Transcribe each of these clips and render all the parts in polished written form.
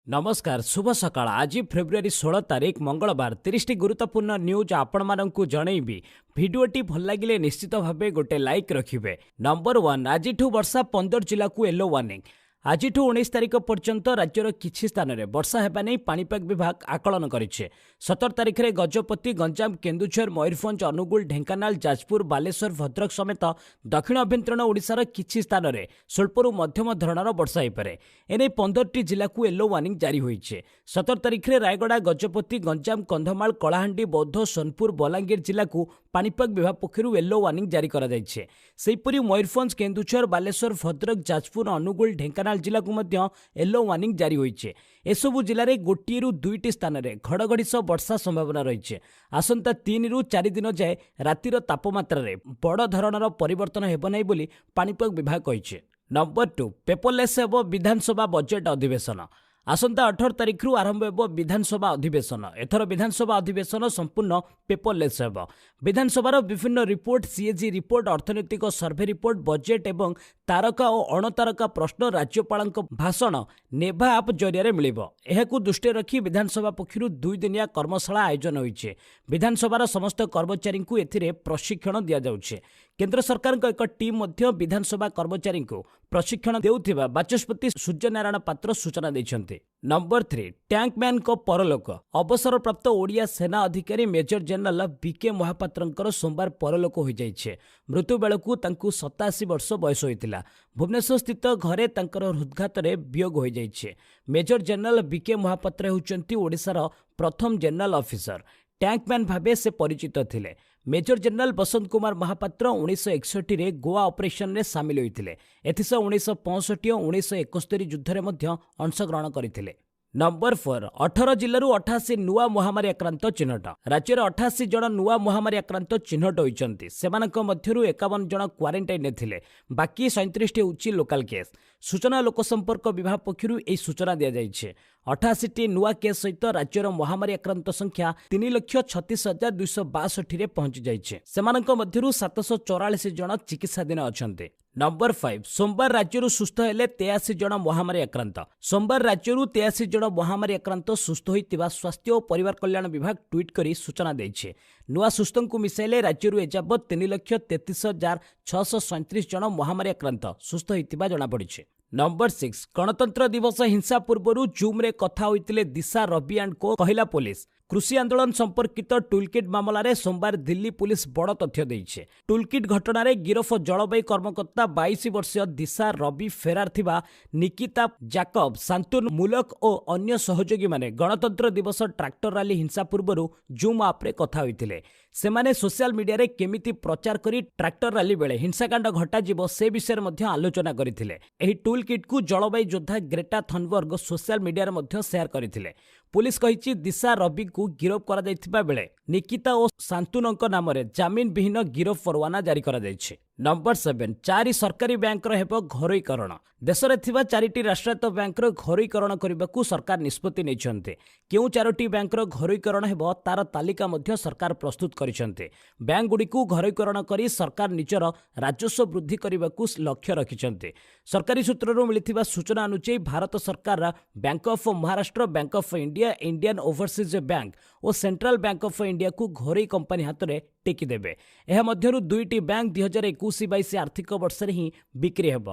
ନମସ୍କାର, ଶୁଭ ସକାଳ। ଆଜି ଫେବୃଆରୀ 16 ତାରିଖ, ମଙ୍ଗଳବାର। 30ଟି ଗୁରୁତ୍ୱପୂର୍ଣ୍ଣ ନ୍ୟୁଜ୍ ଆପଣମାନଙ୍କୁ ଜଣେଇବି। ଭିଡ଼ିଓଟି ଭଲ ଲାଗିଲେ ନିଶ୍ଚିତ ଭାବେ ଗୋଟେ ଲାଇକ୍ ରଖିବେ। ନମ୍ବର 1, ଆଜିଠୁ ବର୍ଷା, 15 ଜିଲ୍ଲାକୁ ୟେଲୋ ୱାର୍ଣ୍ଣିଂ। ଆଜିଠୁ 19 ତାରିଖ ପର୍ଯ୍ୟନ୍ତ ରାଜ୍ୟର କିଛି ସ୍ଥାନରେ ବର୍ଷା ହେବା ନେଇ ପାଣିପାଗ ବିଭାଗ ଆକଳନ କରିଛି। 17 ତାରିଖରେ ଗଜପତି, ଗଞ୍ଜାମ, କେନ୍ଦୁଝର, ମୟୂରଭଞ୍ଜ, ଅନୁଗୁଳ, ଢେଙ୍କାନାଳ, ଯାଜପୁର, ବାଲେଶ୍ୱର, ଭଦ୍ରକ ସମେତ ଦକ୍ଷିଣ ଆଭ୍ୟନ୍ତରୀଣ ଓଡ଼ିଶାର କିଛି ସ୍ଥାନରେ ସ୍ୱଳ୍ପରୁ ମଧ୍ୟମ ଧରଣର ବର୍ଷା ହୋଇପାରେ। ଏନେଇ 15ଟି ଜିଲ୍ଲାକୁ ୟେଲୋ ୱାର୍ଣ୍ଣିଂ ଜାରି ହୋଇଛି। 17 ତାରିଖରେ ରାୟଗଡ଼ା, ଗଜପତି, ଗଞ୍ଜାମ, କନ୍ଧମାଳ, କଳାହାଣ୍ଡି, ବୌଦ୍ଧ, ସୋନପୁର, ବଲାଙ୍ଗୀର ଜିଲ୍ଲାକୁ ପାଣିପାଗ ବିଭାଗ ପକ୍ଷରୁ ୟେଲୋ ୱାର୍ଣ୍ଣିଂ ଜାରି କରାଯାଇଛି। ସେହିପରି ମୟୂରଭଞ୍ଜ, କେନ୍ଦୁଝର, ବାଲେଶ୍ୱର, ଭଦ୍ରକ, ଯାଜପୁର, ଅନୁଗୁଳ, ଢେଙ୍କାନାଳ ଜିଲ୍ଲାକୁ ମଧ୍ୟ ୟେଲୋ ୱାର୍ଣ୍ଣିଂ ଜାରି ହୋଇଛି। ଏସବୁ ଜିଲ୍ଲାରେ ଗୋଟିଏରୁ ଦୁଇଟି ସ୍ଥାନରେ ଘଡ଼ଘଡ଼ି ସହ ବର୍ଷା ସମ୍ଭାବନା ରହିଛି। ଆସନ୍ତା 3ରୁ 4 ଦିନ ଯାଏ ରାତିର ତାପମାତ୍ରାରେ ବଡ଼ ଧରଣର ପରିବର୍ତ୍ତନ ହେବ ନାହିଁ ବୋଲି ପାଣିପାଗ ବିଭାଗ କହିଛି। ନମ୍ବର 2, ପେପରଲେସ୍ ହେବ ବିଧାନସଭା ବଜେଟ୍ ଅଧିବେଶନ। ଆସନ୍ତା 18 ତାରିଖରୁ ଆରମ୍ଭ ହେବ ବିଧାନସଭା ଅଧିବେଶନ। ଏଥର ବିଧାନସଭା ଅଧିବେଶନ ସମ୍ପୂର୍ଣ୍ଣ ପେପରଲେସ୍ ହେବ। ବିଧାନସଭାର ବିଭିନ୍ନ ରିପୋର୍ଟ, ସିଏଜି ରିପୋର୍ଟ, ଅର୍ଥନୈତିକ ସର୍ଭେ ରିପୋର୍ଟ, ବଜେଟ୍ ଏବଂ ତାରକା ଓ ଅଣତାରକା ପ୍ରଶ୍ନ, ରାଜ୍ୟପାଳଙ୍କ ଭାଷଣ ନେଭା ଆପ୍ ଜରିଆରେ ମିଳିବ। ଏହାକୁ ଦୃଷ୍ଟିରେ ରଖି ବିଧାନସଭା ପକ୍ଷରୁ 2 ଦିନିଆ କର୍ମଶାଳା ଆୟୋଜନ ହୋଇଛି। ବିଧାନସଭାର ସମସ୍ତ କର୍ମଚାରୀଙ୍କୁ ଏଥିରେ ପ୍ରଶିକ୍ଷଣ ଦିଆଯାଉଛି। କେନ୍ଦ୍ର ସରକାରଙ୍କ ଏକ ଟିମ୍ ମଧ୍ୟ ବିଧାନସଭା କର୍ମଚାରୀଙ୍କୁ ପ୍ରଶିକ୍ଷଣ ଦେଉଥିବା ବାଚସ୍ପତି ସୂର୍ଯ୍ୟନାରାୟଣ ପାତ୍ର ସୂଚନା ଦେଇଛନ୍ତି। ନମ୍ବର 3, ଟ୍ୟାଙ୍କମ୍ୟାନଙ୍କ ପରଲୋକ। ଅବସରପ୍ରାପ୍ତ ଓଡ଼ିଆ ସେନା ଅଧିକାରୀ ମେଜର ଜେନେରାଲ ବିକେ ମହାପାତ୍ରଙ୍କର ସୋମବାର ପରଲୋକ ହୋଇଯାଇଛି। ମୃତ୍ୟୁ ବେଳକୁ ତାଙ୍କୁ 87 ବର୍ଷ ବୟସ ହୋଇଥିଲା। ଭୁବନେଶ୍ୱର ସ୍ଥିତ ଘରେ ତାଙ୍କର ହୃଦଘାତରେ ବିୟୋଗ ହୋଇଯାଇଛି। ମେଜର ଜେନେରାଲ ବିକେ ମହାପାତ୍ର ହେଉଛନ୍ତି ଓଡ଼ିଶାର ପ୍ରଥମ ଜେନେରାଲ ଅଫିସର। ଟ୍ୟାଙ୍କମ୍ୟାନ୍ ଭାବେ ସେ ପରିଚିତ ଥିଲେ। ମେଜର ଜେନେରାଲ ବସନ୍ତ କୁମାର ମହାପାତ୍ର 1961ରେ ଗୋଆ ଅପରେସନରେ ସାମିଲ ହୋଇଥିଲେ। ଏଥିସହ 1965 ଓ 1971 ଯୁଦ୍ଧରେ ମଧ୍ୟ ଅଂଶଗ୍ରହଣ କରିଥିଲେ। ନମ୍ବର 4, 18 ଜିଲ୍ଲାରୁ 88 ନୂଆ ମହାମାରୀ ଆକ୍ରାନ୍ତ ଚିହ୍ନଟ। ରାଜ୍ୟରେ 88 ଜଣ ନୂଆ ମହାମାରୀ ଆକ୍ରାନ୍ତ ଚିହ୍ନଟ ହୋଇଛନ୍ତି। ସେମାନଙ୍କ ମଧ୍ୟରୁ 51 ଜଣ କ୍ୱାରେଣ୍ଟାଇନରେ ଥିଲେ, ବାକି 37ଟି ହେଉଛି ଲୋକାଲ କେସ୍। ସୂଚନା ଲୋକସମ୍ପର୍କ ବିଭାଗ ପକ୍ଷରୁ ଏହି ସୂଚନା ଦିଆଯାଇଛି। 88ଟି ନୂଆ କେସ୍ ସହିତ ରାଜ୍ୟର ମହାମାରୀ ଆକ୍ରାନ୍ତ ସଂଖ୍ୟା 3,36,262ରେ ପହଞ୍ଚି ଯାଇଛି। ସେମାନଙ୍କ ମଧ୍ୟରୁ 744 ଜଣ ଚିକିତ୍ସାଧୀନ ଅଛନ୍ତି। ନମ୍ବର 5, ସୋମବାର ରାଜ୍ୟରୁ ସୁସ୍ଥ ହେଲେ 83 ଜଣ ମହାମାରୀ ଆକ୍ରାନ୍ତ। ସୋମବାର ରାଜ୍ୟରୁ 83 ଜଣ ମହାମାରୀ ଆକ୍ରାନ୍ତ ସୁସ୍ଥ ହୋଇଥିବା ସ୍ୱାସ୍ଥ୍ୟ ଓ ପରିବାର କଲ୍ୟାଣ ବିଭାଗ ଟ୍ୱିଟ୍ କରି ସୂଚନା ଦେଇଛି। ନୂଆ ସୁସ୍ଥଙ୍କୁ ମିଶାଇଲେ ରାଜ୍ୟରୁ ଏଯାବତ୍ 3,33,637 ଜଣ ମହାମାରୀ ଆକ୍ରାନ୍ତ ସୁସ୍ଥ ହୋଇଥିବା ଜଣାପଡ଼ିଛି। ନମ୍ବର 6, ଗଣତନ୍ତ୍ର ଦିବସ ହିଂସା ପୂର୍ବରୁ ଜୁମ୍ରେ କଥା ହୋଇଥିଲେ ଦିଶା ରବି ଆଣ୍ଡ କୋ, କହିଲା ପୋଲିସ। କୃଷି ଆନ୍ଦୋଳନ ସମ୍ପର୍କିତ ଟୁଲକିଟ୍ ମାମଲାରେ ସୋମବାର ଦିଲ୍ଲୀ ପୁଲିସ ବଡ଼ ତଥ୍ୟ ଦେଇଛି। ଟୁଲକିଟ୍ ଘଟଣାରେ ଗିରଫ ଜଳବାୟୁ କର୍ମକର୍ତ୍ତା 22 ବର୍ଷୀୟ ଦିଶା ରବି, ଫେରାର ଥିବା ନିକିତା ଜାକବ, ଶାନ୍ତୁନ ମୁଲକ ଓ ଅନ୍ୟ ସହଯୋଗୀମାନେ ଗଣତନ୍ତ୍ର ଦିବସ ଟ୍ରାକ୍ଟର ରାଲି ହିଂସା ପୂର୍ବରୁ ଜୁମ୍ ଆପ୍ରେ କଥା ହୋଇଥିଲେ। ସେମାନେ ସୋସିଆଲ ମିଡିଆରେ କେମିତି ପ୍ରଚାର କରି ଟ୍ରାକ୍ଟର ରାଲି ବେଳେ ହିଂସାକାଣ୍ଡ ଘଟାଯିବ ସେ ବିଷୟରେ ମଧ୍ୟ ଆଲୋଚନା କରିଥିଲେ। ଏହି ଟୁଲ୍ କିଟ୍କୁ ଜଳବାୟୁ ଯୋଦ୍ଧା ଗ୍ରେଟା ଥନବର୍ଗ ସୋସିଆଲ ମିଡିଆରେ ମଧ୍ୟ ସେୟାର କରିଥିଲେ। ପୁଲିସ କହିଛି, ଦିଶା ରବିଙ୍କୁ ଗିରଫ କରାଯାଇଥିବା ବେଳେ ନିକିତା ଓ ଶାନ୍ତୁନଙ୍କ ନାମରେ ଜାମିନ ବିହୀନ ଗିରଫ ପରୱାନା ଜାରି କରାଯାଇଛି। ନମ୍ବର 7, 4 ସରକାରୀ ବ୍ୟାଙ୍କର ହେବ ଘରୋଇକରଣ। ଦେଶରେ ଥିବା 4ଟି ରାଷ୍ଟ୍ରାୟତ୍ତ ବ୍ୟାଙ୍କର ଘରୋଇକରଣ କରିବାକୁ ସରକାର ନିଷ୍ପତ୍ତି ନେଇଛନ୍ତି। କେଉଁ 4ଟି ବ୍ୟାଙ୍କର ଘରୋଇକରଣ ହେବ ତାର ତାଲିକା ମଧ୍ୟ ସରକାର ପ୍ରସ୍ତୁତ କରିଛନ୍ତି। ବ୍ୟାଙ୍କଗୁଡ଼ିକୁ ଘରୋଇକରଣ କରି ସରକାର ନିଜର ରାଜସ୍ୱ ବୃଦ୍ଧି କରିବାକୁ ଲକ୍ଷ୍ୟ ରଖିଛନ୍ତି। ସରକାରୀ ସୂତ୍ରରୁ ମିଳିଥିବା ସୂଚନା ଅନୁଯାୟୀ ଭାରତ ସରକାର bank of Maharashtra, bank of India, Indian overseas bank O central bank of ଇଣ୍ଡିଆକୁ ଘରୋଇ କମ୍ପାନୀ ହାତରେ ଟେକିଦେବେ। ଏହା ମଧ୍ୟରୁ 2ଟି ବ୍ୟାଙ୍କ 2021-22 ଆର୍ଥିକ ବର୍ଷରେ ହିଁ ବିକ୍ରି ହେବ।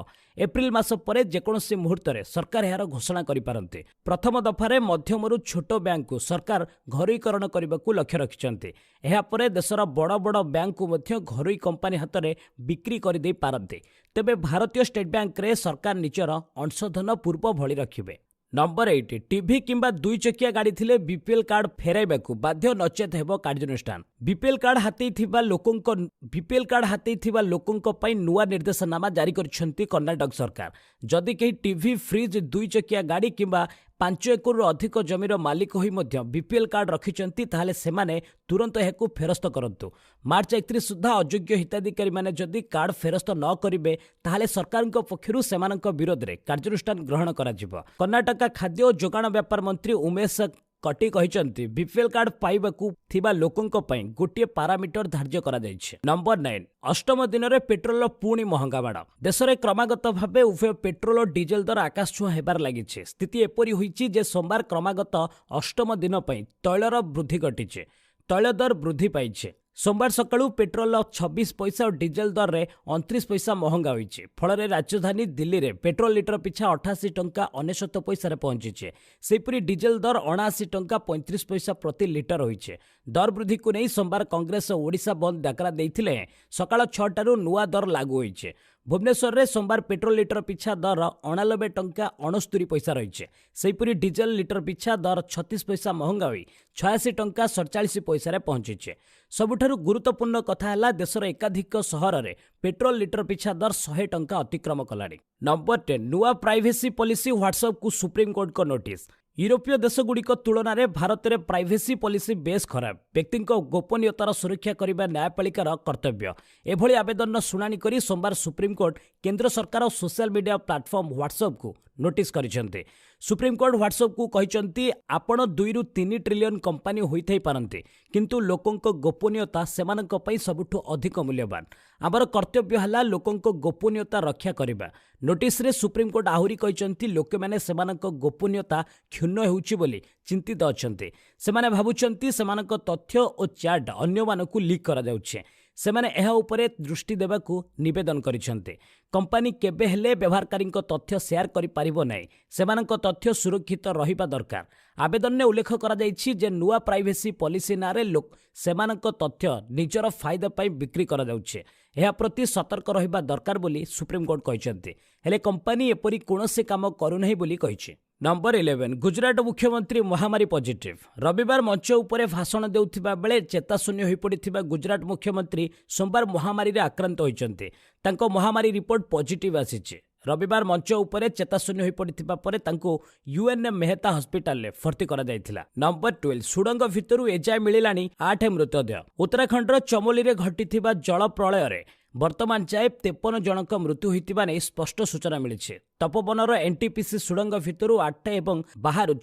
ଏପ୍ରିଲ ମାସ ପରେ ଯେକୌଣସି ମୁହୂର୍ତ୍ତରେ ସରକାର ଏହାର ଘୋଷଣା କରିପାରନ୍ତି। ପ୍ରଥମ ଦଫାରେ ମଧ୍ୟମରୁ ଛୋଟ ବ୍ୟାଙ୍କକୁ ସରକାର ଘରୋଇକରଣ କରିବାକୁ ଲକ୍ଷ୍ୟ ରଖିଛନ୍ତି। ଏହାପରେ ଦେଶର ବଡ଼ ବଡ଼ ବ୍ୟାଙ୍କକୁ ମଧ୍ୟ ଘରୋଇ କମ୍ପାନୀ ହାତରେ ବିକ୍ରି କରିଦେଇ ପାରନ୍ତି। ତେବେ ଭାରତୀୟ ଷ୍ଟେଟ୍ ବ୍ୟାଙ୍କରେ ସରକାର ନିଜର ଅଂଶଧନ ପୂର୍ବ ଭଳି ରଖିବେ। ନମ୍ବର 8, ଟିଭି କିମ୍ବା 2 ଚକିଆ ଗାଡ଼ି ଥିଲେ ବିପିଏଲ୍ କାର୍ଡ ଫେରାଇବାକୁ ବାଧ୍ୟ, ନଚେତ୍ ହେବ କାର୍ଯ୍ୟାନୁଷ୍ଠାନ। ବିପିଏଲ୍ କାର୍ଡ ହାତେଇଥିବା ଲୋକଙ୍କ ବିପିଏଲ୍ କାର୍ଡ ହାତେଇଥିବା ଲୋକଙ୍କ ପାଇଁ ନୂଆ ନିର୍ଦ୍ଦେଶନାମା ଜାରି କରିଛନ୍ତି କର୍ଣ୍ଣାଟକ ସରକାର। ଯଦି କେହି ଟିଭି, ଫ୍ରିଜ୍, 2 ଚକିଆ ଗାଡ଼ି କିମ୍ବା 5 ଏକରରୁ ଅଧିକ ଜମିର ମାଲିକ ହୋଇ ମଧ୍ୟ ବିପିଏଲ୍ କାର୍ଡ ରଖିଛନ୍ତି, ତାହେଲେ ସେମାନେ ତୁରନ୍ତ ଏହାକୁ ଫେରସ୍ତ କରନ୍ତୁ। ମାର୍ଚ୍ଚ 31 ସୁଦ୍ଧା ଅଯୋଗ୍ୟ ହିତାଧିକାରୀମାନେ ଯଦି କାର୍ଡ ଫେରସ୍ତ ନ କରିବେ, ତାହେଲେ ସରକାରଙ୍କ ପକ୍ଷରୁ ସେମାନଙ୍କ ବିରୋଧରେ କାର୍ଯ୍ୟାନୁଷ୍ଠାନ ଗ୍ରହଣ କରାଯିବ। କର୍ଣ୍ଣାଟକା ଖାଦ୍ୟ ଓ ଯୋଗାଣ ବ୍ୟାପାର ମନ୍ତ୍ରୀ ଉମେଶ କଟି କହିଛନ୍ତି, ବିପିଏଲ୍ କାର୍ଡ ପାଇବାକୁ ଥିବା ଲୋକଙ୍କ ପାଇଁ ଗୋଟିଏ ପାରାମିଟର ଧାର୍ଯ୍ୟ କରାଯାଇଛି। ନମ୍ବର 9, ଅଷ୍ଟମ ଦିନରେ ପେଟ୍ରୋଲର ପୁଣି ମହଙ୍ଗା ମାଡ଼। ଦେଶରେ କ୍ରମାଗତ ଭାବେ ଉଭୟ ପେଟ୍ରୋଲ ଓ ଡିଜେଲ ଦର ଆକାଶଛୁଆଁ ହେବାରେ ଲାଗିଛି। ସ୍ଥିତି ଏପରି ହୋଇଛି ଯେ ସୋମବାର କ୍ରମାଗତ ଅଷ୍ଟମ ଦିନ ପାଇଁ ତୈଳର ବୃଦ୍ଧି ଘଟିଛି। ତୈଳ ଦର ବୃଦ୍ଧି ପାଇଛି। ସୋମବାର ସକାଳୁ ପେଟ୍ରୋଲର 26 ପଇସା ଓ ଡିଜେଲ ଦରରେ 29 ପଇସା ମହଙ୍ଗା ହୋଇଛି। ଫଳରେ ରାଜଧାନୀ ଦିଲ୍ଲୀରେ ପେଟ୍ରୋଲ ଲିଟର ପିଛା 88 ଟଙ୍କା 99 ପଇସାରେ ପହଞ୍ଚିଛି। ସେହିପରି ଡିଜେଲ ଦର 79 ଟଙ୍କା 35 ପଇସା ପ୍ରତି ଲିଟର ହୋଇଛି। ଦର ବୃଦ୍ଧିକୁ ନେଇ ସୋମବାର କଂଗ୍ରେସ ଓଡ଼ିଶା ବନ୍ଦ ଡାକରା ଦେଇଥିଲେ। ସକାଳ 6ଟାରୁ ନୂଆ ଦର ଲାଗୁ ହୋଇଛି। ଭୁବନେଶ୍ୱରରେ ସୋମବାର ପେଟ୍ରୋଲ ଲିଟର ପିଛା ଦର 89 ଟଙ୍କା 69 ପଇସା ରହିଛି। ସେହିପରି ଡିଜେଲ ଲିଟର ପିଛା ଦର 36 ପଇସା ମହଙ୍ଗା ହୋଇ 86 ଟଙ୍କା 47 ପଇସାରେ ପହଞ୍ଚିଛି। ସବୁଠାରୁ ଗୁରୁତ୍ୱପୂର୍ଣ୍ଣ କଥା ହେଲା, ଦେଶର ଏକାଧିକ ସହରରେ ପେଟ୍ରୋଲ ଲିଟର ପିଛା ଦର 100 ଟଙ୍କା ଅତିକ୍ରମ କଲାଣି। ନମ୍ବର 10, ନୂଆ ପ୍ରାଇଭେସି ପଲିସି ହ୍ୱାଟ୍ସଆପ୍କୁ ସୁପ୍ରିମକୋର୍ଟଙ୍କ ନୋଟିସ୍। ୟୁରୋପୀୟ ଦେଶଗୁଡ଼ିକ ତୁଳନାରେ ଭାରତରେ ପ୍ରାଇଭେସି ପଲିସି ବେଶ୍ ଖରାପ। ବ୍ୟକ୍ତିଙ୍କ ଗୋପନୀୟତାର ସୁରକ୍ଷା କରିବା ନ୍ୟାୟପାଳିକାର କର୍ତ୍ତବ୍ୟ। ଏଭଳି ଆବେଦନର ଶୁଣାଣି କରି ସୋମବାର ସୁପ୍ରିମକୋର୍ଟ କେନ୍ଦ୍ର ସରକାର ଓ ସୋସିଆଲ ମିଡିଆ ପ୍ଲାଟଫର୍ମ ହ୍ୱାଟ୍ସଆପ୍କୁ ନୋଟିସ୍ କରିଛନ୍ତି। ସୁପ୍ରିମକୋର୍ଟ ହ୍ୱାଟ୍ସଆପ୍କୁ କହିଛନ୍ତି, ଆପଣ 2ରୁ 3 ଟ୍ରିଲିୟନ କମ୍ପାନୀ ହୋଇଥାଇ ପାରନ୍ତି, କିନ୍ତୁ ଲୋକଙ୍କ ଗୋପନୀୟତା ସେମାନଙ୍କ ପାଇଁ ସବୁଠୁ ଅଧିକ ମୂଲ୍ୟବାନ। ଆମର କର୍ତ୍ତବ୍ୟ ହେଲା ଲୋକଙ୍କ ଗୋପନୀୟତା ରକ୍ଷା କରିବା। ନୋଟିସରେ ସୁପ୍ରିମକୋର୍ଟ ଆହୁରି କହିଛନ୍ତି, ଲୋକମାନେ ସେମାନଙ୍କ ଗୋପନୀୟତା କ୍ଷୁଣ୍ଣ ହେଉଛି ବୋଲି ଚିନ୍ତିତ ଅଛନ୍ତି। ସେମାନେ ଭାବୁଛନ୍ତି ସେମାନଙ୍କ ତଥ୍ୟ ଓ ଚାଟ୍ ଅନ୍ୟମାନଙ୍କୁ ଲିକ୍ କରାଯାଉଛି। ସେମାନେ ଏହା ଉପରେ ଦୃଷ୍ଟି ଦେବାକୁ ନିବେଦନ କରିଛନ୍ତି। କମ୍ପାନୀ କେବେ ହେଲେ ବ୍ୟବହାରକାରୀଙ୍କ ତଥ୍ୟ ସେୟାର କରିପାରିବ ନାହିଁ। ସେମାନଙ୍କ ତଥ୍ୟ ସୁରକ୍ଷିତ ରହିବା ଦରକାର। ଆବେଦନରେ ଉଲ୍ଲେଖ କରାଯାଇଛି ଯେ ନୂଆ ପ୍ରାଇଭେସି ପଲିସି ନାଁରେ ସେମାନଙ୍କ ତଥ୍ୟ ନିଜର ଫାଇଦା ପାଇଁ ବିକ୍ରି କରାଯାଉଛି। ଏହା ପ୍ରତି ସତର୍କ ରହିବା ଦରକାର ବୋଲି ସୁପ୍ରିମକୋର୍ଟ କହିଛନ୍ତି। ହେଲେ କମ୍ପାନୀ ଏପରି କୌଣସି କାମ କରୁନାହିଁ ବୋଲି କହିଛି। ନମ୍ବର 11, ଗୁଜରାଟ ମୁଖ୍ୟମନ୍ତ୍ରୀ ମହାମାରୀ ପଜିଟିଭ୍। ରବିବାର ମଞ୍ଚ ଉପରେ ଭାଷଣ ଦେଉଥିବା ବେଳେ ଚେତାଶୂନ୍ୟ ହୋଇପଡ଼ିଥିବା ଗୁଜରାଟ ମୁଖ୍ୟମନ୍ତ୍ରୀ ସୋମବାର ମହାମାରୀରେ ଆକ୍ରାନ୍ତ ହୋଇଛନ୍ତି। ତାଙ୍କ ମହାମାରୀ ରିପୋର୍ଟ ପଜିଟିଭ୍ ଆସିଛି। ରବିବାର ମଞ୍ଚ ଉପରେ ଚେତାଶୂନ୍ୟ ହୋଇପଡ଼ିଥିବା ପରେ ତାଙ୍କୁ ୟୁଏନ୍ ମେହତା ହସ୍ପିଟାଲରେ ଭର୍ତ୍ତି କରାଯାଇଥିଲା। ନମ୍ବର 12, ସୁଡ଼ଙ୍ଗ ଭିତରୁ ଏଯାଏ ମିଳିଲାଣି 8 ମୃତଦେହ। ଉତ୍ତରାଖଣ୍ଡର ଚମୋଲିରେ ଘଟିଥିବା ଜଳ ପ୍ରଳୟରେ ବର୍ତ୍ତମାନ ଯାଏ 53 ଜଣଙ୍କ ମୃତ୍ୟୁ ହୋଇଥିବା ନେଇ ସ୍ପଷ୍ଟ ସୂଚନା ମିଳିଛି। ତପୋବନର ଏନ୍ଟିପିସି ସୁଡ଼ଙ୍ଗ ଭିତରୁ 8 ଏବଂ ବାହାରୁ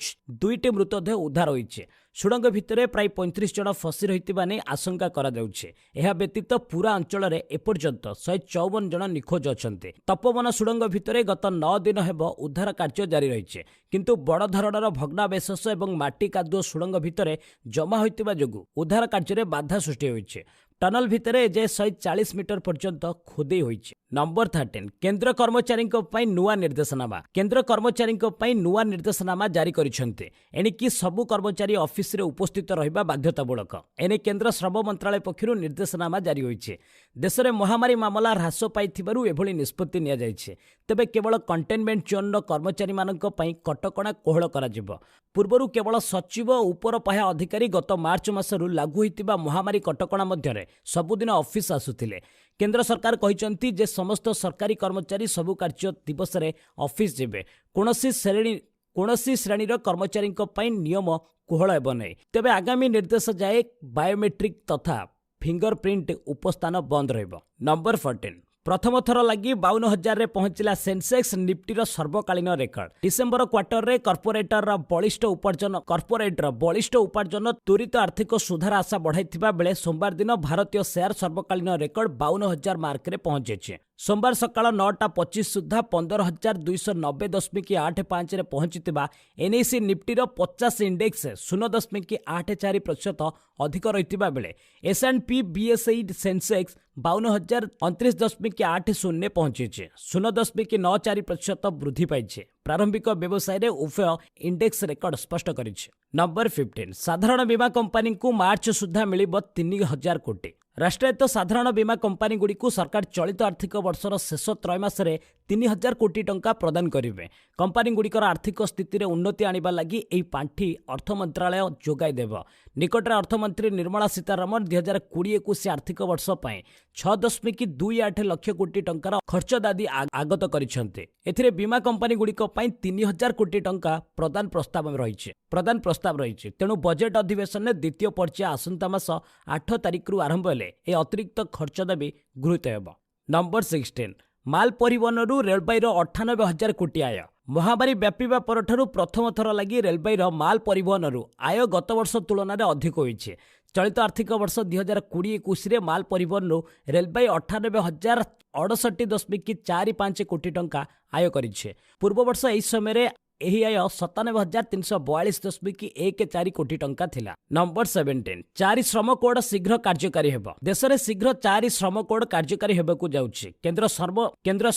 2ଟି ମୃତଦେହ ଉଦ୍ଧାର ହୋଇଛି। ସୁଡ଼ଙ୍ଗ ଭିତରେ ପ୍ରାୟ 35 ଜଣ ଫସି ରହିଥିବା ନେଇ ଆଶଙ୍କା କରାଯାଉଛି। ଏହା ବ୍ୟତୀତ ପୁରା ଅଞ୍ଚଳରେ ଏପର୍ଯ୍ୟନ୍ତ 154 ଜଣ ନିଖୋଜ ଅଛନ୍ତି। ତପୋବନ ସୁଡ଼ଙ୍ଗ ଭିତରେ ଗତ 9 ଦିନ ହେବ ଉଦ୍ଧାର କାର୍ଯ୍ୟ ଜାରି ରହିଛି, କିନ୍ତୁ ବଡ଼ ଧରଣର ଭଗ୍ନାବଶେଷ ଏବଂ ମାଟି କାଦୁଅ ସୁଡ଼ଙ୍ଗ ଭିତରେ ଜମା ହୋଇଥିବା ଯୋଗୁଁ ଉଦ୍ଧାର କାର୍ଯ୍ୟରେ ବାଧା ସୃଷ୍ଟି ହୋଇଛି। ଟନଲ ଭିତରେ ଏଯାଏ 140 ମିଟର ପର୍ଯ୍ୟନ୍ତ ଖୋଦେଇ ହୋଇଛି। ନମ୍ବର 13, କେନ୍ଦ୍ର କର୍ମଚାରୀଙ୍କ ପାଇଁ ନୂଆ ନିର୍ଦ୍ଦେଶନାମା। କେନ୍ଦ୍ର କର୍ମଚାରୀଙ୍କ ପାଇଁ ନୂଆ ନିର୍ଦ୍ଦେଶନାମା ଜାରି କରିଛନ୍ତି। ଏଣିକି ସବୁ କର୍ମଚାରୀ ଅଫିସରେ ଉପସ୍ଥିତ ରହିବା ବାଧ୍ୟତାମୂଳକ। ଏନେଇ କେନ୍ଦ୍ର ଶ୍ରମ ମନ୍ତ୍ରାଳୟ ପକ୍ଷରୁ ନିର୍ଦ୍ଦେଶନାମା ଜାରି ହୋଇଛି। ଦେଶରେ ମହାମାରୀ ମାମଲା ହ୍ରାସ ପାଇଥିବାରୁ ଏଭଳି ନିଷ୍ପତ୍ତି ନିଆଯାଇଛି। ତେବେ କେବଳ କଣ୍ଟେନମେଣ୍ଟ ଜୋନ୍ର କର୍ମଚାରୀମାନଙ୍କ ପାଇଁ କଟକଣା କୋହଳ କରାଯିବ। ପୂର୍ବରୁ କେବଳ ସଚିବ ଓ ଉପର ପାହ୍ୟା ଅଧିକାରୀ ଗତ ମାର୍ଚ୍ଚ ମାସରୁ ଲାଗୁ ହୋଇଥିବା ମହାମାରୀ କଟକଣା ମଧ୍ୟରେ ସବୁଦିନ ଅଫିସ ଆସୁଥିଲେ। କେନ୍ଦ୍ର ସରକାର କହିଛନ୍ତି ଯେ ସମସ୍ତ ସରକାରୀ କର୍ମଚାରୀ ସବୁ କାର୍ଯ୍ୟ ଦିବସରେ ଅଫିସ ଯିବେ। କୌଣସି ଶ୍ରେଣୀର କର୍ମଚାରୀଙ୍କ ପାଇଁ ନିୟମ କୋହଳ ହେବ ନାହିଁ। ତେବେ ଆଗାମୀ ନିର୍ଦ୍ଦେଶ ଯାଏ ବାୟୋମେଟ୍ରିକ୍ ତଥା ଫିଙ୍ଗର ପ୍ରିଣ୍ଟ ଉପସ୍ଥାନ ବନ୍ଦ ରହିବ। ନମ୍ବର 14, ପ୍ରଥମ ଥର ଲାଗି 52 ହଜାରରେ ପହଞ୍ଚିଲା ସେନ୍ସେକ୍ସ, ନିଫ୍ଟିର ସର୍ବକାଳୀନ ରେକର୍ଡ। ଡିସେମ୍ବର କ୍ୱାର୍ଟରରେ କର୍ପୋରେଟର ବଳିଷ୍ଠ ଉପାର୍ଜନ ତ୍ୱରିତ ଆର୍ଥିକ ସୁଧାର ଆଶା ବଢ଼ାଇଥିବା ବେଳେ ସୋମବାର ଦିନ ଭାରତୀୟ ସେୟାର ସର୍ବକାଳୀନ ରେକର୍ଡ 52 ହଜାର ମାର୍କରେ ପହଞ୍ଚିଛି। ସୋମବାର ସକାଳ 9:25 ସୁଦ୍ଧା 15,290.85ରେ ପହଞ୍ଚିଥିବା ଏନ୍ଏସ୍ଇ ନିଫ୍ଟିର 50 ଇଣ୍ଡେକ୍ସ 0.84% ଅଧିକ ରହିଥିବା ବେଳେ S and P BSE Sensex 52,029.80ରେ ପହଞ୍ଚିଛି, 0.94% ବୃଦ୍ଧି ପାଇଛି। ପ୍ରାରମ୍ଭିକ ବ୍ୟବସାୟରେ ଉଭୟ ଇଣ୍ଡେକ୍ସ ରେକର୍ଡ ସ୍ପଷ୍ଟ କରିଛି। ନମ୍ବର 15, ସାଧାରଣ ବୀମା କମ୍ପାନୀଙ୍କୁ ମାର୍ଚ୍ଚ ସୁଦ୍ଧା ମିଳିବ 3,000 କୋଟି। ରାଷ୍ଟ୍ରାୟତ୍ତ ସାଧାରଣ ବୀମା କମ୍ପାନୀଗୁଡ଼ିକୁ ସରକାର ଚଳିତ ଆର୍ଥିକ ବର୍ଷର ଶେଷ ତ୍ରୟମାସରେ 3,000 କୋଟି ଟଙ୍କା ପ୍ରଦାନ କରିବେ। କମ୍ପାନୀଗୁଡ଼ିକର ଆର୍ଥିକ ସ୍ଥିତିରେ ଉନ୍ନତି ଆଣିବା ଲାଗି ଏହି ପାଣ୍ଠି ଅର୍ଥ ମନ୍ତ୍ରାଳୟ ଯୋଗାଇ ଦେବ। ନିକଟରେ ଅର୍ଥମନ୍ତ୍ରୀ ନିର୍ମଳା ସୀତାରମଣ 2020-21 ଆର୍ଥିକ ବର୍ଷ ପାଇଁ 6.28 ଲକ୍ଷ କୋଟି ଟଙ୍କାର ଖର୍ଚ୍ଚ ଦାବି ଆଗତ କରିଛନ୍ତି। ଏଥିରେ ବୀମା କମ୍ପାନୀଗୁଡ଼ିକ ପାଇଁ 3,000 କୋଟି ଟଙ୍କା ପ୍ରଦାନ ପ୍ରସ୍ତାବ ରହିଛି। ତେଣୁ ବଜେଟ୍ ଅଧିବେଶନରେ ଦ୍ୱିତୀୟ ପର୍ଯ୍ୟାୟ ଆସନ୍ତା ମାସ 8 ତାରିଖରୁ ଆରମ୍ଭ ହେଲେ ଏହି ଅତିରିକ୍ତ ଖର୍ଚ୍ଚ ଦାବି ଗୃହୀତ ହେବ। ନମ୍ବର 16, ମାଲ ପରିବହନରୁ ରେଳବାଇର 98 ହଜାର କୋଟି ଆୟ। ମହାମାରୀ ବ୍ୟାପିବା ପରଠାରୁ ପ୍ରଥମ ଥର ଲାଗି ରେଳବାଇର ମାଲ ପରିବହନରୁ ଆୟ ଗତବର୍ଷ ତୁଳନାରେ ଅଧିକ ହୋଇଛି। ଚଳିତ ଆର୍ଥିକ ବର୍ଷ 2020-21ରେ ମାଲ ପରିବହନରୁ ରେଳବାଇ 98,068.45 କୋଟି ଟଙ୍କା ଆୟ କରିଛି। ପୂର୍ବବର୍ଷ ଏହି ସମୟରେ ଏହି ଆୟ 97,342.14 କୋଟି ଟଙ୍କା ଥିଲା। ନମ୍ବର 17, 4 ଶ୍ରମ କୋଡ୍ ଶୀଘ୍ର କାର୍ଯ୍ୟକାରୀ ହେବ। ଦେଶରେ ଶୀଘ୍ର 4 ଶ୍ରମ କୋଡ୍ କାର୍ଯ୍ୟକାରୀ ହେବାକୁ ଯାଉଛି। କେନ୍ଦ୍ର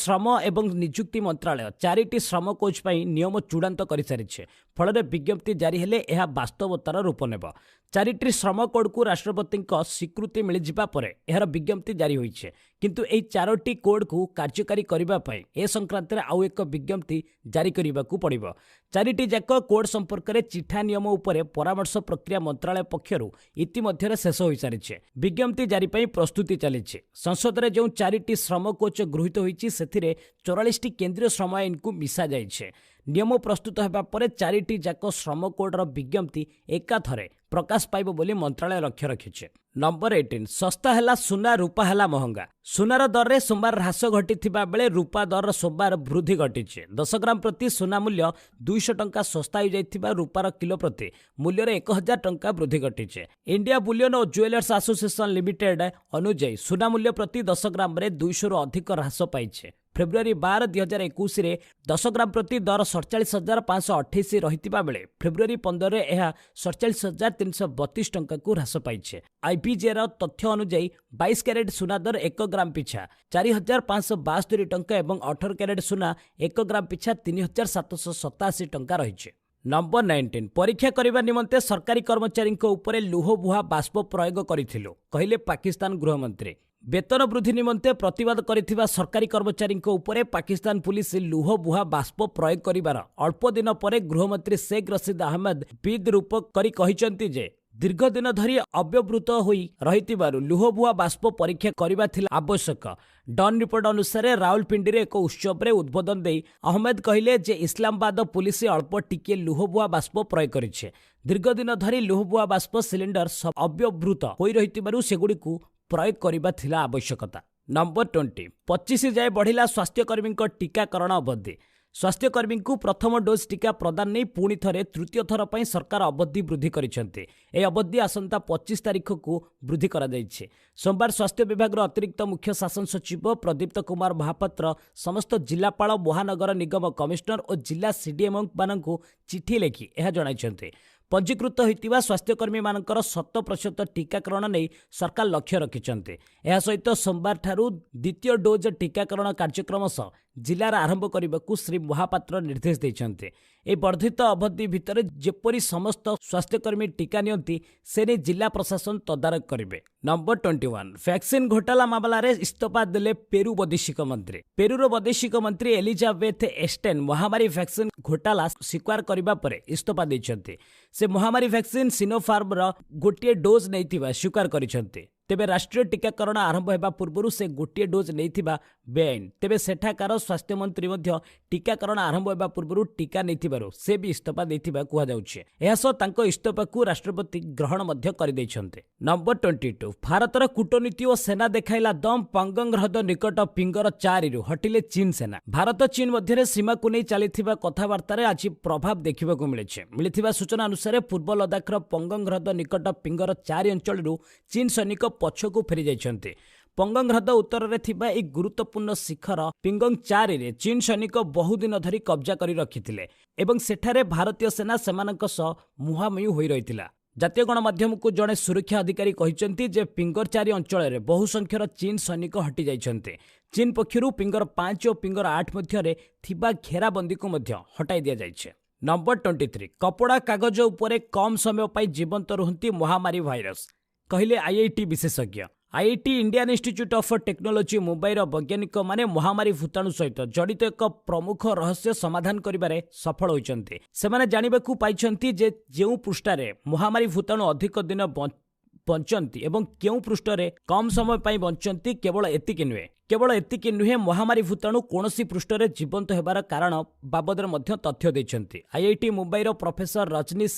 ଶ୍ରମ ଏବଂ ନିଯୁକ୍ତି ମନ୍ତ୍ରାଳୟ 4ଟି ଶ୍ରମ କୋଚ୍ ପାଇଁ ନିୟମ ଚୂଡ଼ାନ୍ତ କରିସାରିଛି। ଫଳରେ ବିଜ୍ଞପ୍ତି ଜାରି ହେଲେ ଏହା ବାସ୍ତବତାର ରୂପ ନେବ। 4ଟି ଶ୍ରମ କୋଡ୍କୁ ରାଷ୍ଟ୍ରପତିଙ୍କ ସ୍ୱୀକୃତି ମିଳିଯିବା ପରେ ଏହାର ବିଜ୍ଞପ୍ତି ଜାରି ହୋଇଛି। କିନ୍ତୁ ଏହି 4ଟି କୋଡ୍କୁ କାର୍ଯ୍ୟକାରୀ କରିବା ପାଇଁ ଏ ସଂକ୍ରାନ୍ତରେ ଆଉ ଏକ ବିଜ୍ଞପ୍ତି ଜାରି କରିବାକୁ ପଡ଼ିବ। 4ଟି ଯାକ କୋଡ୍ ସମ୍ପର୍କରେ ଚିଠା ନିୟମ ଉପରେ ପରାମର୍ଶ ପ୍ରକ୍ରିୟା ମନ୍ତ୍ରାଳୟ ପକ୍ଷରୁ ଇତିମଧ୍ୟରେ ଶେଷ ହୋଇସାରିଛି। ବିଜ୍ଞପ୍ତି ଜାରି ପାଇଁ ପ୍ରସ୍ତୁତି ଚାଲିଛି। ସଂସଦରେ ଯେଉଁ 4ଟି ଶ୍ରମ କୋଚ୍ ଗୃହୀତ ହୋଇଛି, ସେଥିରେ 44ଟି କେନ୍ଦ୍ରୀୟ ଶ୍ରମ ଆଇନକୁ ମିଶାଯାଇଛି। ନିୟମ ପ୍ରସ୍ତୁତ ହେବା ପରେ 4ଟି ଯାକ ଶ୍ରମ କୋଡ୍ର ବିଜ୍ଞପ୍ତି ଏକାଥରେ ପ୍ରକାଶ ପାଇବ ବୋଲି ମନ୍ତ୍ରାଳୟ ଲକ୍ଷ୍ୟ ରଖିଛି। ନମ୍ବର 18, ଶସ୍ତା ହେଲା ସୁନା, ରୂପା ହେଲା ମହଙ୍ଗା। ସୁନାର ଦରରେ ସୋମବାର ହ୍ରାସ ଘଟିଥିବା ବେଳେ ରୂପା ଦର ସୋମବାର ବୃଦ୍ଧି ଘଟିଛି। 10 ଗ୍ରାମ ପ୍ରତି ସୁନା ମୂଲ୍ୟ 200 ଟଙ୍କା ଶସ୍ତା ହୋଇଯାଇଥିବା ରୂପାର କିଲୋ ପ୍ରତି ମୂଲ୍ୟରେ 1000 ଟଙ୍କା ବୃଦ୍ଧି ଘଟିଛି। ଇଣ୍ଡିଆ ବୁଲିୟନ ଓ ଜୁଏଲର୍ସ ଆସୋସିଏସନ ଲିମିଟେଡ୍ ଅନୁଯାୟୀ ସୁନା ମୂଲ୍ୟ ପ୍ରତି 10 ଗ୍ରାମରେ 200ରୁ ଅଧିକ ହ୍ରାସ ପାଇଛି। ଫେବୃଆରୀ 12, 2021ରେ 10 ଗ୍ରାମ ପ୍ରତି ଦର 47,528 ରହିଥିବା ବେଳେ ଫେବୃଆରୀ 15ରେ ଏହା 47,332 ଟଙ୍କାକୁ ହ୍ରାସ ପାଇଛି। ଆଇପିଜେର ତଥ୍ୟ ଅନୁଯାୟୀ 22 କ୍ୟାରେଟ୍ ସୁନା ଦର 1 ଗ୍ରାମ ପିଛା 4,572 ଟଙ୍କା ଏବଂ 18 କ୍ୟାରେଟ୍ ସୁନା 1 ଗ୍ରାମ ପିଛା 3,787 ଟଙ୍କା ରହିଛି। ନମ୍ବର 19, ପରୀକ୍ଷା କରିବା ନିମନ୍ତେ ସରକାରୀ କର୍ମଚାରୀଙ୍କ ଉପରେ ଲୁହବୁହା ବାଷ୍ପ ପ୍ରୟୋଗ କରିଥିଲୁ, କହିଲେ ପାକିସ୍ତାନ ଗୃହମନ୍ତ୍ରୀ। ବେତନ ବୃଦ୍ଧି ନିମନ୍ତେ ପ୍ରତିବାଦ କରିଥିବା ସରକାରୀ କର୍ମଚାରୀଙ୍କ ଉପରେ ପାକିସ୍ତାନ ପୁଲିସ ଲୁହବୁହା ବାଷ୍ପ ପ୍ରୟୋଗ କରିବାର ଅଳ୍ପ ଦିନ ପରେ ଗୃହମନ୍ତ୍ରୀ ଶେଖ୍ ରସିଦ ଅହମ୍ମଦ ବିଦ୍ରୂପ କରି କହିଛନ୍ତି ଯେ ଦୀର୍ଘ ଦିନ ଧରି ଅବ୍ୟବହୃତ ହୋଇ ରହିଥିବାରୁ ଲୁହବୁହା ବାଷ୍ପ ପରୀକ୍ଷା କରିବା ଥିଲା ଆବଶ୍ୟକ। ଡନ୍ ରିପୋର୍ଟ ଅନୁସାରେ ରାଉଲପିଣ୍ଡିରେ ଏକ ଉତ୍ସବରେ ଉଦ୍ବୋଧନ ଦେଇ ଅହମ୍ମଦ କହିଲେ ଯେ ଇସଲାମାବାଦ ପୁଲିସ ଅଳ୍ପ ଟିକିଏ ଲୁହବୁହା ବାଷ୍ପ ପ୍ରୟୋଗ କରିଛି। ଦୀର୍ଘ ଦିନ ଧରି ଲୁହବୁହା ବାଷ୍ପ ସିଲିଣ୍ଡର ଅବ୍ୟବହୃତ ହୋଇ ରହିଥିବାରୁ ସେଗୁଡ଼ିକୁ ପ୍ରୟୋଗ କରିବା ଥିଲା ଆବଶ୍ୟକତା। ନମ୍ବର 20, 25 ଯାଏ ବଢ଼ିଲା ସ୍ୱାସ୍ଥ୍ୟକର୍ମୀଙ୍କ ଟିକାକରଣ ଅବଧି। ସ୍ୱାସ୍ଥ୍ୟକର୍ମୀଙ୍କୁ ପ୍ରଥମ ଡୋଜ୍ ଟିକା ପ୍ରଦାନ ନେଇ ପୁଣି ଥରେ ତୃତୀୟ ଥର ପାଇଁ ସରକାର ଅବଧି ବୃଦ୍ଧି କରିଛନ୍ତି। ଏହି ଅବଧି ଆସନ୍ତା 25 ତାରିଖକୁ ବୃଦ୍ଧି କରାଯାଇଛି। ସୋମବାର ସ୍ୱାସ୍ଥ୍ୟ ବିଭାଗର ଅତିରିକ୍ତ ମୁଖ୍ୟ ଶାସନ ସଚିବ ପ୍ରଦୀପ୍ତ କୁମାର ମହାପାତ୍ର ସମସ୍ତ ଜିଲ୍ଲାପାଳ, ମହାନଗର ନିଗମ କମିଶନର ଓ ଜିଲ୍ଲା ସିଡିଏମ୍ଓମାନଙ୍କୁ ଚିଠି ଲେଖି ଏହା ଜଣାଇଛନ୍ତି। ପଞ୍ଜୀକୃତ ହୋଇଥିବା ସ୍ୱାସ୍ଥ୍ୟକର୍ମୀମାନଙ୍କର 100% ଟିକାକରଣ ନେଇ ସରକାର ଲକ୍ଷ୍ୟ ରଖିଛନ୍ତି। ଏହା ସହିତ ସୋମବାରଠାରୁ ଦ୍ୱିତୀୟ ଡୋଜ୍ ଟିକାକରଣ କାର୍ଯ୍ୟକ୍ରମ ସହ ଜିଲ୍ଲାରେ ଆରମ୍ଭ କରିବାକୁ ଶ୍ରୀ ମହାପାତ୍ର ନିର୍ଦ୍ଦେଶ ଦେଇଛନ୍ତି। ଏହି ବର୍ଦ୍ଧିତ ଅବଧି ଭିତରେ ଯେପରି ସମସ୍ତ ସ୍ୱାସ୍ଥ୍ୟକର୍ମୀ ଟିକା ନିଅନ୍ତି, ସେ ନେଇ ଜିଲ୍ଲା ପ୍ରଶାସନ ତଦାରଖ କରିବେ। ନମ୍ବର 21, ଭ୍ୟାକ୍ସିନ୍ ଘୋଟାଲା ମାମଲାରେ ଇସ୍ତଫା ଦେଲେ ପେରୁ ବୈଦେଶିକ ମନ୍ତ୍ରୀ। ପେରୁର ବୈଦେଶିକ ମନ୍ତ୍ରୀ ଏଲିଜାବେଥ ଏଷ୍ଟେନ୍ ମହାମାରୀ ଭ୍ୟାକ୍ସିନ୍ ଘୋଟାଲା ସ୍ୱୀକାର କରିବା ପରେ ଇସ୍ତଫା ଦେଇଛନ୍ତି। ସେ ମହାମାରୀ ଭ୍ୟାକ୍ସିନ୍ ସିନୋଫାର୍ମର ଗୋଟିଏ ଡୋଜ୍ ନେଇଥିବା ସ୍ୱୀକାର କରିଛନ୍ତି। ତେବେ ରାଷ୍ଟ୍ରୀୟ ଟିକାକରଣ ଆରମ୍ଭ ହେବା ପୂର୍ବରୁ ସେ ଗୋଟିଏ ଡୋଜ୍ ନେଇଥିବା ବେଆଇନ। ତେବେ ସେଠାକାର ସ୍ୱାସ୍ଥ୍ୟମନ୍ତ୍ରୀ ମଧ୍ୟ ଟିକାକରଣ ଆରମ୍ଭ ହେବା ପୂର୍ବରୁ ଟିକା ନେଇଥିବାରୁ ସେ ବି ଇସ୍ତଫା ଦେଇଥିବା କୁହାଯାଉଛି। ଏହା ସହ ତାଙ୍କ ଇସ୍ତଫାକୁ ରାଷ୍ଟ୍ରପତି ଗ୍ରହଣ ମଧ୍ୟ କରିଦେଇଛନ୍ତି। ନମ୍ବର 22, ଭାରତର କୂଟନୀତି ଓ ସେନା ଦେଖାଇଲା ଦମ୍। ପଙ୍ଗଙ୍ଗ ହ୍ରଦ ନିକଟ ପିଙ୍ଗର 4ରୁ ହଟିଲେ ଚୀନ ସେନା। ଭାରତ ଚୀନ ମଧ୍ୟରେ ସୀମାକୁ ନେଇ ଚାଲିଥିବା କଥାବାର୍ତ୍ତାରେ ଆଜି ପ୍ରଭାବ ଦେଖିବାକୁ ମିଳିଛି। ମିଳିଥିବା ସୂଚନା ଅନୁସାରେ ପୂର୍ବ ଲଦାଖର ପଙ୍ଗଙ୍ଗ ହ୍ରଦ ନିକଟ ପିଙ୍ଗର 4 ଅଞ୍ଚଳରୁ ଚୀନ ସୈନିକ ପଛକୁ ଫେରିଯାଇଛନ୍ତି। ପଙ୍ଗଙ୍ଗ ହ୍ରଦ ଉତ୍ତରରେ ଥିବା ଏହି ଗୁରୁତ୍ୱପୂର୍ଣ୍ଣ ଶିଖର ପିଙ୍ଗଙ୍ଗ 4ରେ ଚୀନ ସୈନିକ ବହୁଦିନ ଧରି କବ୍ଜା କରି ରଖିଥିଲେ ଏବଂ ସେଠାରେ ଭାରତୀୟ ସେନା ସେମାନଙ୍କ ସହ ମୁହାଁମୁହିଁ ହୋଇ ରହିଥିଲା। ଜାତୀୟ ଗଣମାଧ୍ୟମକୁ ଜଣେ ସୁରକ୍ଷା ଅଧିକାରୀ କହିଛନ୍ତି ଯେ ପିଙ୍ଗର 4 ଅଞ୍ଚଳରେ ବହୁ ସଂଖ୍ୟାର ଚୀନ ସୈନିକ ହଟିଯାଇଛନ୍ତି। ଚୀନ ପକ୍ଷରୁ ପିଙ୍ଗର 5 ଓ ପିଙ୍ଗର 8 ମଧ୍ୟରେ ଥିବା ଘେରାବନ୍ଦୀକୁ ମଧ୍ୟ ହଟାଇ ଦିଆଯାଇଛି। ନମ୍ବର 23, କପଡ଼ା କାଗଜ ଉପରେ କମ୍ ସମୟ ପାଇଁ ଜୀବନ୍ତ ରୁହନ୍ତି ମହାମାରୀ ଭାଇରସ, କହିଲେ ଆଇଆଇଟି ବିଶେଷଜ୍ଞ। IIT Indian institute of technology ମୁମ୍ବାଇର ବୈଜ୍ଞାନିକମାନେ ମହାମାରୀ ଭୂତାଣୁ ସହିତ ଜଡ଼ିତ ଏକ ପ୍ରମୁଖ ରହସ୍ୟ ସମାଧାନ କରିବାରେ ସଫଳ ହୋଇଛନ୍ତି। ସେମାନେ ଜାଣିବାକୁ ପାଇଛନ୍ତି ଯେ ଯେଉଁ ପୃଷ୍ଠାରେ ମହାମାରୀ ଭୂତାଣୁ ଅଧିକ ଦିନ ବଞ୍ଚନ୍ତି ଏବଂ କେଉଁ ପୃଷ୍ଠରେ କମ୍ ସମୟ ପାଇଁ ବଞ୍ଚନ୍ତି। କେବଳ ଏତିକି ନୁହେଁ, ମହାମାରୀ ଭୂତାଣୁ କୌଣସି ପୃଷ୍ଠରେ ଜୀବନ୍ତ ହେବାର କାରଣ ବାବଦରେ ମଧ୍ୟ ତଥ୍ୟ ଦେଇଛନ୍ତି। ଆଇଆଇଟି ମୁମ୍ବାଇର ପ୍ରଫେସର ରଜନୀଶ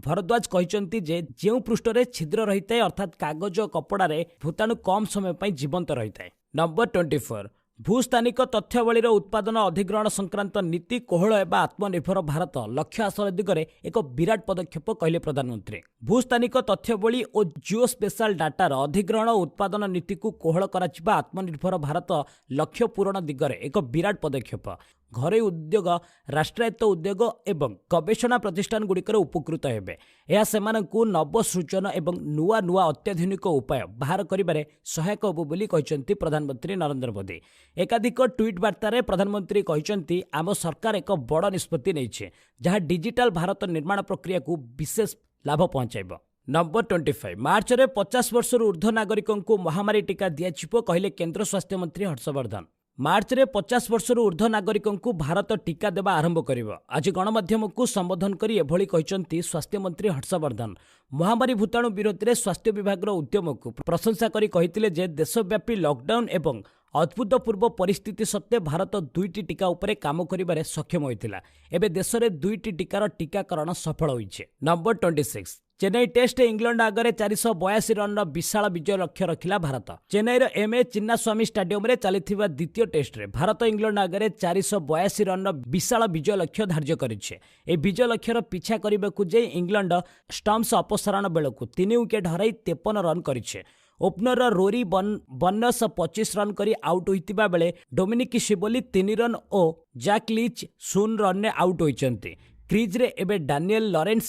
ଭରଦ୍ୱାଜ କହିଛନ୍ତି ଯେ ଯେଉଁ ପୃଷ୍ଠରେ ଛିଦ୍ର ରହିଥାଏ, ଅର୍ଥାତ୍ କାଗଜ ଓ କପଡ଼ାରେ, ଭୂତାଣୁ କମ୍ ସମୟ ପାଇଁ ଜୀବନ୍ତ ରହିଥାଏ। ନମ୍ବର 24, ଭୂସ୍ଥାନିକ ତଥ୍ୟାବଳୀର ଉତ୍ପାଦନ ଅଧିଗ୍ରହଣ ସଂକ୍ରାନ୍ତ ନୀତି କୋହଳ ହେବା ଆତ୍ମନିର୍ଭର ଭାରତ ଲକ୍ଷ୍ୟ ହାସଲ ଦିଗରେ ଏକ ବିରାଟ ପଦକ୍ଷେପ, କହିଲେ ପ୍ରଧାନମନ୍ତ୍ରୀ। ଭୂସ୍ଥାନିକ ତଥ୍ୟାବଳୀ ଓ ଜିଓ ସ୍ପେଶାଲ ଡାଟାର ଅଧିଗ୍ରହଣ ଓ ଉତ୍ପାଦନ ନୀତିକୁ କୋହଳ କରାଯିବା ଆତ୍ମନିର୍ଭର ଭାରତ ଲକ୍ଷ୍ୟ ପୂରଣ ଦିଗରେ ଏକ ବିରାଟ ପଦକ୍ଷେପ। ଘରୋଇ ଉଦ୍ୟୋଗ, ରାଷ୍ଟ୍ରାୟତ୍ତ ଉଦ୍ୟୋଗ ଏବଂ ଗବେଷଣା ପ୍ରତିଷ୍ଠାନଗୁଡ଼ିକରେ ଉପକୃତ ହେବେ। ଏହା ସେମାନଙ୍କୁ ନବସୃଜନ ଏବଂ ନୂଆ ନୂଆ ଅତ୍ୟାଧୁନିକ ଉପାୟ ବାହାର କରିବାରେ ସହାୟକ ହେବ ବୋଲି କହିଛନ୍ତି ପ୍ରଧାନମନ୍ତ୍ରୀ ନରେନ୍ଦ୍ର ମୋଦି। ଏକାଧିକ ଟ୍ୱିଟ୍ ବାର୍ତ୍ତାରେ ପ୍ରଧାନମନ୍ତ୍ରୀ କହିଛନ୍ତି, ଆମ ସରକାର ଏକ ବଡ଼ ନିଷ୍ପତ୍ତି ନେଇଛି, ଯାହା ଡିଜିଟାଲ ଭାରତ ନିର୍ମାଣ ପ୍ରକ୍ରିୟାକୁ ବିଶେଷ ଲାଭ ପହଞ୍ଚାଇବ। ନମ୍ବର 25, ମାର୍ଚ୍ଚରେ 50 ବର୍ଷରୁ ଉର୍ଦ୍ଧ୍ୱ ନାଗରିକଙ୍କୁ ମହାମାରୀ ଟିକା ଦିଆଯିବ, କହିଲେ କେନ୍ଦ୍ର ସ୍ୱାସ୍ଥ୍ୟମନ୍ତ୍ରୀ ହର୍ଷବର୍ଦ୍ଧନ। ମାର୍ଚ୍ଚରେ 50 ବର୍ଷରୁ ଉର୍ଦ୍ଧ୍ୱ ନାଗରିକଙ୍କୁ ଭାରତ ଟିକା ଦେବା ଆରମ୍ଭ କରିବ। ଆଜି ଗଣମାଧ୍ୟମକୁ ସମ୍ବୋଧନ କରି ଏଭଳି କହିଛନ୍ତି ସ୍ୱାସ୍ଥ୍ୟମନ୍ତ୍ରୀ ହର୍ଷବର୍ଦ୍ଧନ। ମହାମାରୀ ଭୂତାଣୁ ବିରୋଧରେ ସ୍ୱାସ୍ଥ୍ୟ ବିଭାଗର ଉଦ୍ୟମକୁ ପ୍ରଶଂସା କରି କହିଥିଲେ ଯେ ଦେଶବ୍ୟାପୀ ଲକଡାଉନ ଏବଂ ଅଦ୍ଭୁତପୂର୍ବ ପରିସ୍ଥିତି ସତ୍ତ୍ୱେ ଭାରତ 2ଟି ଟିକା ଉପରେ କାମ କରିବାରେ ସକ୍ଷମ ହୋଇଥିଲା। ଏବେ ଦେଶରେ 2ଟି ଟିକାର ଟିକାକରଣ ସଫଳ ହୋଇଛି। ନମ୍ବର 26, ଚେନ୍ନାଇ ଟେଷ୍ଟ, ଇଂଲଣ୍ଡ ଆଗରେ 482 ରନ୍ର ବିଶାଳ ବିଜୟ ଲକ୍ଷ୍ୟ ରଖିଲା ଭାରତ। ଚେନ୍ନାଇର ଏମ୍ ଏ ଚିନ୍ନାସ୍ୱାମୀ ଷ୍ଟାଡିୟମରେ ଚାଲିଥିବା ଦ୍ୱିତୀୟ ଟେଷ୍ଟରେ ଭାରତ ଇଂଲଣ୍ଡ ଆଗରେ 482 ରନ୍ର ବିଶାଳ ବିଜୟ ଲକ୍ଷ୍ୟ ଧାର୍ଯ୍ୟ କରିଛି। ଏହି ବିଜୟ ଲକ୍ଷ୍ୟର ପିଛା କରିବାକୁ ଯାଇ ଇଂଲଣ୍ଡ ଷ୍ଟମ୍ପସ ଅପସାରଣ ବେଳକୁ 3 ୱିକେଟ୍ ହରାଇ 53 ରନ୍ କରିଛି। ଓପନର ରୋରି ବର୍ନସ 25 ରନ୍ କରି ଆଉଟ୍ ହୋଇଥିବା ବେଳେ ଡୋମିନିକ୍ ସିବୋଲି 3 ରନ୍ ଓ ଜାକ୍ ଲିଚ୍ 0 ରନ୍ରେ ଆଉଟ୍ ହୋଇଛନ୍ତି। କ୍ରିଜ୍ରେ ଏବେ ଡାନିଏଲ ଲରେନ୍ସ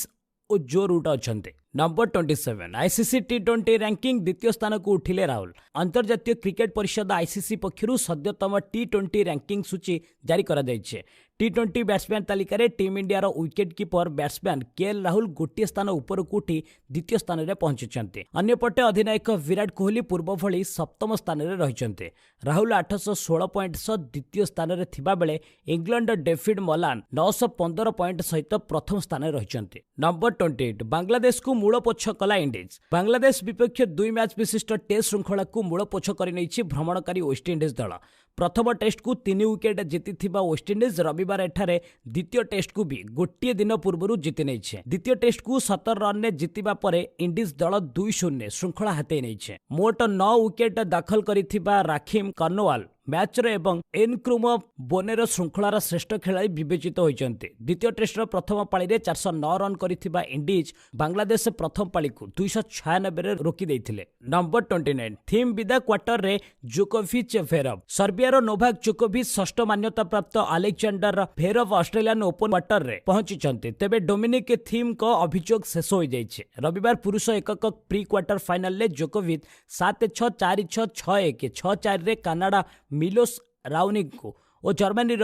ଓ ଜୋ ରୁଟ୍ ଅଛନ୍ତି। ନମ୍ବର 27, ଆଇସିସି ଟି-20 ରାଙ୍କିଂ, ଦ୍ୱିତୀୟ ସ୍ଥାନକୁ ଉଠିଲେ ରାହୁଲ। ଅନ୍ତର୍ଜାତୀୟ କ୍ରିକେଟ ପରିଷଦ ଆଇସିସି ପକ୍ଷରୁ ସଦ୍ୟତମ ଟି-20 ରାଙ୍କିଂ ସୂଚୀ ଜାରି କରାଯାଇଛି। ଟି-20 ବ୍ୟାଟ୍ସମ୍ୟାନ୍ ତାଲିକାରେ ଟିମ୍ ଇଣ୍ଡିଆର wicket keeper batsman K L Rahul ଗୋଟିଏ ସ୍ଥାନ ଉପରକୁ ଉଠି ଦ୍ୱିତୀୟ ସ୍ଥାନରେ ପହଞ୍ଚିଛନ୍ତି। ଅନ୍ୟପଟେ ଅଧିନାୟକ ବିରାଟ କୋହଲି ପୂର୍ବ ଭଳି ସପ୍ତମ ସ୍ଥାନରେ ରହିଛନ୍ତି। ରାହୁଲ 816 ପଏଣ୍ଟ ସହ ଦ୍ୱିତୀୟ ସ୍ଥାନରେ ଥିବାବେଳେ ଇଂଲଣ୍ଡର ଡେଭିଡ୍ ମଲାନ 915 ପଏଣ୍ଟ ସହିତ ପ୍ରଥମ ସ୍ଥାନରେ ରହିଛନ୍ତି। ନମ୍ବର 28, ବାଂଲାଦେଶକୁ ମୂଳପୋଛ କଲା ଇଣ୍ଡିଜ୍। ବାଂଲାଦେଶ ବିପକ୍ଷ 2 ମ୍ୟାଚ୍ ବିଶିଷ୍ଟ ଟେଷ୍ଟ ଶୃଙ୍ଖଳାକୁ ମୂଳପୋଛ କରିନେଇଛି ଭ୍ରମଣକାରୀ ୱେଷ୍ଟଇଣ୍ଡିଜ୍ ଦଳ। ପ୍ରଥମ ଟେଷ୍ଟକୁ 3 ୱିକେଟ୍ ଜିତିଥିବା ୱେଷ୍ଟଇଣ୍ଡିଜ୍ ରବିବାର ଏଠାରେ ଦ୍ୱିତୀୟ ଟେଷ୍ଟକୁ ବି ଗୋଟିଏ ଦିନ ପୂର୍ବରୁ ଜିତି ନେଇଛି। ଦ୍ୱିତୀୟ ଟେଷ୍ଟକୁ 17 ରନ୍ରେ ଜିତିବା ପରେ ଇଣ୍ଡିଜ୍ ଦଳ 2-0 ଶୃଙ୍ଖଳା ହାତେଇ ନେଇଛି। ମୋଟ 9 ୱିକେଟ୍ ଦାଖଲ କରିଥିବା ରାଖିମ୍ କର୍ଣ୍ଣୱାଲ ମ୍ୟାଚ୍ର ଏବଂ ଏନକ୍ରୁମ ବୋନେର ଶୃଙ୍ଖଳାର ଶ୍ରେଷ୍ଠ ଖେଳାଳି ବିବେଚିତ ହୋଇଛନ୍ତି। ଦ୍ୱିତୀୟ ଟେଷ୍ଟର ପ୍ରଥମ ପାଳିରେ 409 ରନ୍ କରିଥିବା ଇଣ୍ଡିଜ୍ ବାଂଲାଦେଶ ପ୍ରଥମ ପାଳିକୁ 296ରେ ରୋକି ଦେଇଥିଲେ। ନମ୍ବର 29, ଥିମ୍ ବିଦା, କ୍ୱାର୍ଟରରେ ଜୋକୋଭିଚ୍ ଭେରଭ। ସର୍ବିଆର ନୋଭାକ ଜୋକୋଭିଚ୍ ଷଷ୍ଠ ମାନ୍ୟତାପ୍ରାପ୍ତ ଆଲେକ୍ଜାଣ୍ଡର ଭେରଭ ଅଷ୍ଟ୍ରେଲିଆନ୍ ଓପନ କ୍ୱାର୍ଟରରେ ପହଞ୍ଚିଛନ୍ତି। ତେବେ ଡୋମିନିକ୍ ଥିମ୍ଙ୍କ ଅଭିଯୋଗ ଶେଷ ହୋଇଯାଇଛି। ରବିବାର ପୁରୁଷ ଏକକ ପ୍ରି କ୍ୱାର୍ଟର ଫାଇନାଲରେ ଜୋକୋଭିଚ୍ 7-6, 4-6, 6-1, 6-4ରେ କାନାଡା ମିଲୋସ୍ ରାଉନିଙ୍କୁ ଓ ଜର୍ମାନୀର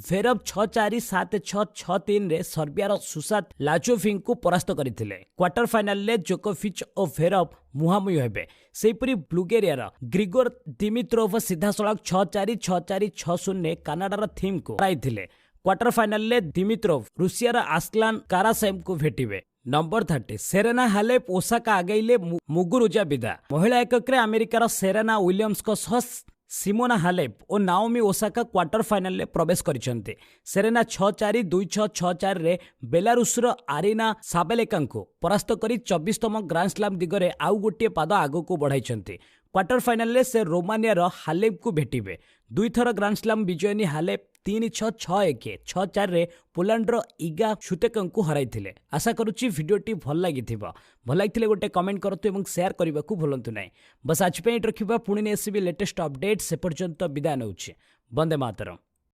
ଭେରଭ 6-4, 7-6, 6-3ରେ ସର୍ବିଆର ସୁସାତ ଲାଜୋଭିଙ୍କୁ ପରାସ୍ତ କରିଥିଲେ। କ୍ୱାର୍ଟର ଫାଇନାଲରେ ଜୋକୋଭିଚ୍ ଓ ଭେରଭ ମୁହାଁମୁହିଁ ହେବେ। ସେହିପରି ବୁଲଗେରିଆର ଗ୍ରିଗୋର ଦିମିତ୍ରୋଭ ସିଧାସଳଖ 6-4, 6-4, 6-0 କାନାଡାର ଥିମ୍କୁ ହରାଇଥିଲେ। କ୍ୱାର୍ଟର ଫାଇନାଲରେ ଦିମିତ୍ରୋଭ ରୁଷିଆର ଆସଲାନ କାରାସେମ୍କୁ ଭେଟିବେ। ନମ୍ବର 30, ସେରେନା ହାଲେପ ଓସାକା ଆଗେଇଲେ, ମୁଗୁରୁଜା ବିଦା। ମହିଳା ଏକକରେ ଆମେରିକାର ସେରେନା ୱିଲିୟମ୍ସଙ୍କ ସହ ସିମୋନା ହାଲେପ ଓ ନାଓମି ଓସାକା କ୍ୱାର୍ଟର ଫାଇନାଲରେ ପ୍ରବେଶ କରିଛନ୍ତି। ସେରେନା 6-4, 2-6, 6-4ରେ ବେଲାରୁଷର ଆରିନା ସାବେଲେକାଙ୍କୁ ପରାସ୍ତ କରି 24ତମ ଗ୍ରାଣ୍ଡସ୍ଲାମ୍ ଦିଗରେ ଆଉ ଗୋଟିଏ ପାଦ ଆଗକୁ ବଢ଼ାଇଛନ୍ତି। କ୍ୱାର୍ଟର ଫାଇନାଲରେ ସେ ରୋମାନିଆର ହାଲେପଙ୍କୁ ଭେଟିବେ। ଦୁଇଥର ଗ୍ରାଣ୍ଡସ୍ଲାମ୍ ବିଜୟିନୀ ହାଲେପ 3-6, 6-1, 6-4ରେ ପୋଲାଣ୍ଡର ଇଗା ସୁତେକଙ୍କୁ ହରାଇଥିଲେ। ଆଶା କରୁଛି ଭିଡ଼ିଓଟି ଭଲ ଲାଗିଥିବ। ଭଲ ଲାଗିଥିଲେ ଗୋଟେ କମେଣ୍ଟ କରନ୍ତୁ ଏବଂ ସେୟାର କରିବାକୁ ଭୁଲନ୍ତୁ ନାହିଁ। ବସ୍, ଆଜି ପାଇଁ ଏଇଠି ରଖିବା। ପୁଣି ନେଇ ଆସିବି ଲେଟେଷ୍ଟ ଅପଡେଟ୍। ସେ ପର୍ଯ୍ୟନ୍ତ ବିଦାୟ ନେଉଛି। ବନ୍ଦେ ମାତରମ୍।